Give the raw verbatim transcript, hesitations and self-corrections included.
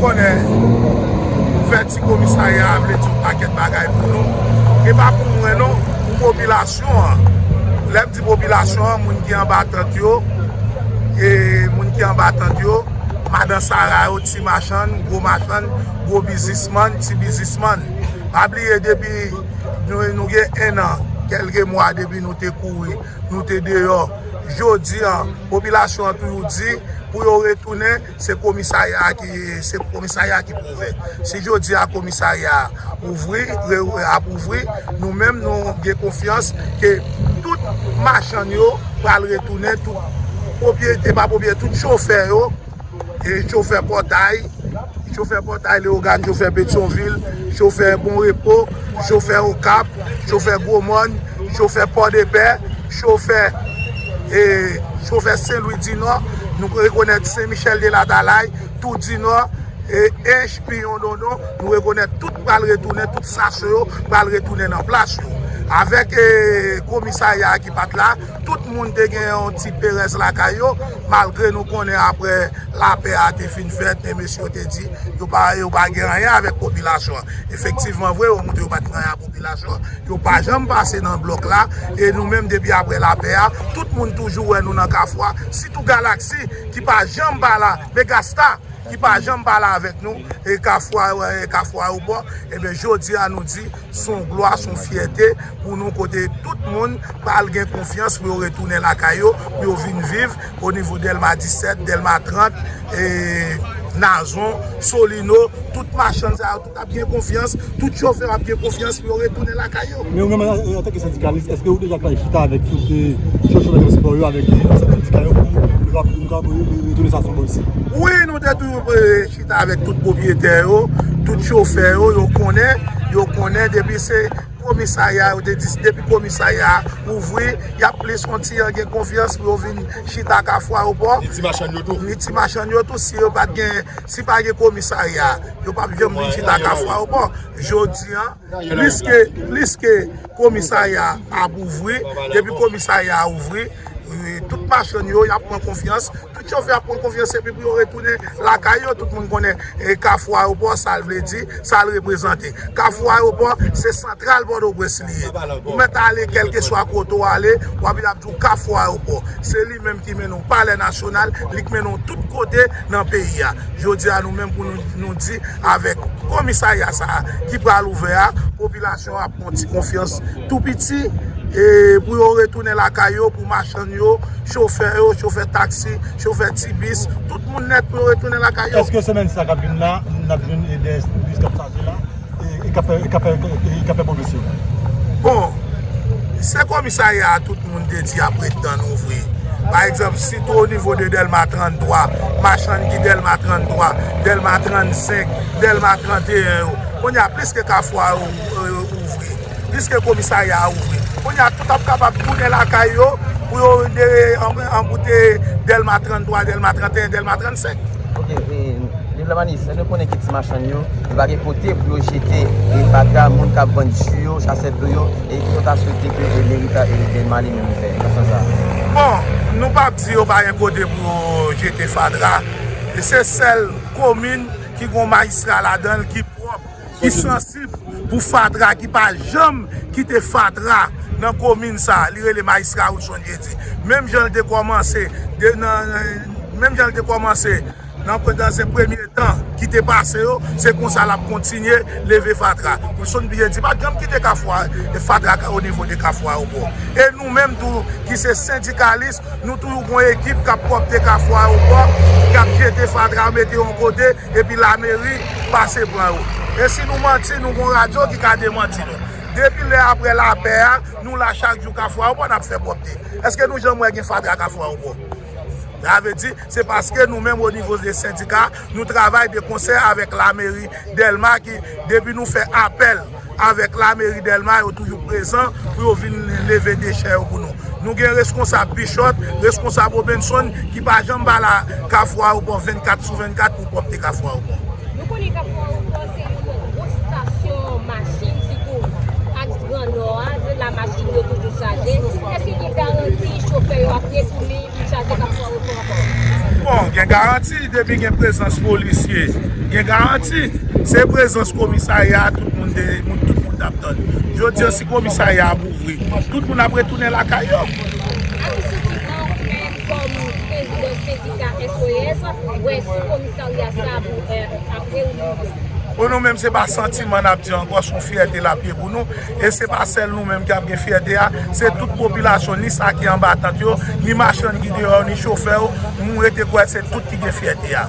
Konnen, ouvèti komisarya a vle di yon pakèt bagay pou nou. E pa pou mwen non, pou popilasyon an. Lè m di popilasyon an, moun ki anba tant yo, e moun ki anba tant yo, madan Sara yo, ti machann, gwo machann, gwo biznismann, ti biznismann. Pa bliye depi nou, nou gen en an, kèlke mwa depi nou te kouri, nou te deyò. Jodi an, popilasyon an toujou di pou yo retounen, se komisarya a ki, se komisarya a ki pou ouvè. Si jodi a komisarya a ouvri, re, ap ouvri, nou menm nou gen konfyans ke tout machann yo pral retounen, tout pwopriyete pa pwopriyete, tout chofè yo, e chofè pòtay, chofè pòtay Leyogàn, chofè Petyonvil, chofè Bon Repo, chofè Okap, chofè Gwomòn, chofè Pòdepè, chofè, e, chofè Sen Lwi di Nò, nou rekonèt Sen Michèl de Latalay, tou di Nò, e, Ench, Piyon, Dondon, nou rekonèt tout pral retounen, tout sasyo yo pral retounen nan plas yo. Avèk, e, komisarya a ki pa t la, tout moun te gen yon ti perèz lakay yo, malgre nou konnen apre lapè a te fin fèt, e mesye yo te di, yo pa, yo pa gen anyen avèk popilasyon an. Efektivman vre, yo montre yo pa t gen anyen ak popilasyon an. Yo pa janm pase nan blòk la, e nou menm depi apre lapè a, tout moun toujou wè nou nan Kafou a, sitou Galaxy ki pa janm pa la, Megasta ki pa janm pa la avèk nou, e Kafou a, e Kafou Ayewopò, ebyen jodi a nou di, se yon glwa, se yon fyète pou nou kote tout moun pral gen konfyans pou yo retounen lakay yo, pou yo vin viv o nivo Dèlma disèt, Dèlma trant, e Nazon, Solino, tout machann sa yo, tout ap gen konfyans, tout chofè ap gen konfyans pou yo retounen lakay yo. Men ou menm, an, antanke sendikalis, èske ou deja pral chita avèk tout, e, chofè transpò yo, avèk, e, ansèyè sendika yo pou nou ka, nou ka retounen sa sou bò isi? Wi, nou te toujou, e, chita avèk tout pwopriyetè yo, tout chofè yo, yo konnen, yo konnen depi se komisarya, yo te di depi komisarya a ouvri, y ap plis kontinye gen konfyans pou yo vin chita Kafou Ayewopò. Ni ti machann yo tou. Ni ti machann yo tou, si yo pa t gen, si pa gen komisarya, yo p ap janm vin chita Kafou Ayewopò. Jodi an, plis ke, plis ke komisarya ap ouvri, depi komisarya a ouvri, e, tout machann yo, y ap pran konfyans, tout chofè ap pran konfyans epi pou yo retounen lakay yo. Tout moun konnen, e, Kafou Ayewopò, sa l vle di, sa l reprezante. Kafou Ayewopò, se santral Pòtoprens li ye. Ou mèt ale kèlkeswa kote w ale, w ap, y ap di w Kafou Ayewopò. Se li menm ki mennen w Palè Nasyonal, li k mennen w tout kote nan peyi a. Jodi a, nou menm pou nou, nou di avèk komisarya sa a ki pral ouvè a, popilasyon ap pran yon ti konfyans tou piti, e pou yo retounen lakay yo, pou machann yo, chofè yo, chofè taksi, chofè ti bis, tout moun nèt pou yo retounen lakay yo. Èske semèn sa k ap vin la, n ap jwenn, e, dèyè bis k ap chaje la, e, e k ap fè, e k ap fè, e k ap fè pwomosyon? Bon, se komisarya a tout moun te di y ap ret tann ouvri. Pa egzanp, sitou o nivo de Dèlma tranntwa, machann ki Dèlma tranntwa, Dèlma trannsenk, Dèlma tranteyen yo, kounye a plis ke Kafou a ou-, ou-, ouvri. Plis ke komisarya a ouvri. Kounye a tout ap kapab tounen lakay yo pou yo de-, an-, anboute Dèlma tranntwa, Dèlma tranteyen, Dèlma trannsenk. Ok, e, Diplomatis, nou konnen ke ti machann yo, yo pa gen kote pou yo jete, e, fatra, moun k ap vann ji yo, chasè dlo yo, e ki nou ta swete ke, e, meri ta, e, Dèlma li menm fè nan sans sa? Bon, nou p ap di yo pa gen kote pou yo jete fatra. E se sèl komin ki gon majistra ladan l ki pwòp, ki sansib pou fatra, ki pa janm kite fatra nan komin sa. Li rele majistra Wilson Jeudy. Menm jan l te kòmanse, de, nan, menm jan l te kòmanse nan pre-, nan se premye tan ki te pase yo, se konsa l ap kontinye leve fatra. Wilson Jeudy pa t janm kite Kafou a, e fatra o nivo de Kafou Ayewopò. E nou menm tou, ki se sendikalis, nou toujou gon ekip k ap pwòpte Kafou Ayewopò, k ap jete fatra, mete yon kote, epi lameri pase pran yo. E si nou manti, nou gon radyo ki ka demanti nou. Depi lè apre lapè a, nou la chak jou Kafou Ayewopò, n ap fè pwòpte. Èske nou janm wè gen fatra Kafou Ayewopò? Sa vle di, se paske nou menm o nivo de sendika, nou travay de konsè avèk lameri Dèlma ki, depi nou fè apèl avèk lameri Dèlma, yo toujou prezan pou yo vin leve dechè yo pou nou. Nou gen reskonsab Bichòt, reskonsab Robinson ki pa janm pa la Kafou Ayewopò vennkat sou vennkat pou pwòpte Kafou Ayewopò. Nou konnen Kafou Ayewopò se youn nan gwo estasyon machin, sitou aks Gran Nò a, se la machin yo toujou chaje. Èske gen garanti chofè yo ap retounen vin chaje Kafou Ayewopò ankò? Bon, gen garanti, depi gen prezans polisye, gen garanti. Se prezans komisarya a, tout moun te, moun, tout moun t ap tann. Jodi a, si komisarya ap ouvri, tout moun ap retounen lakay yo. Aki santiman ou menm kòm prezidan sendika S O S, wè si komisarya sa pou ap reouvri? Pou nou menm, se pa santiman n ap di ankò, se yon fyète l ap ye pou nou. E se pa sèl nou menm ki ap gen fyète a, se tout popilasyon, ni sa ki anba tant yo, ni machann ki deyò, ni chofè yo. Nou rete kwè se tout ki gen fyète a.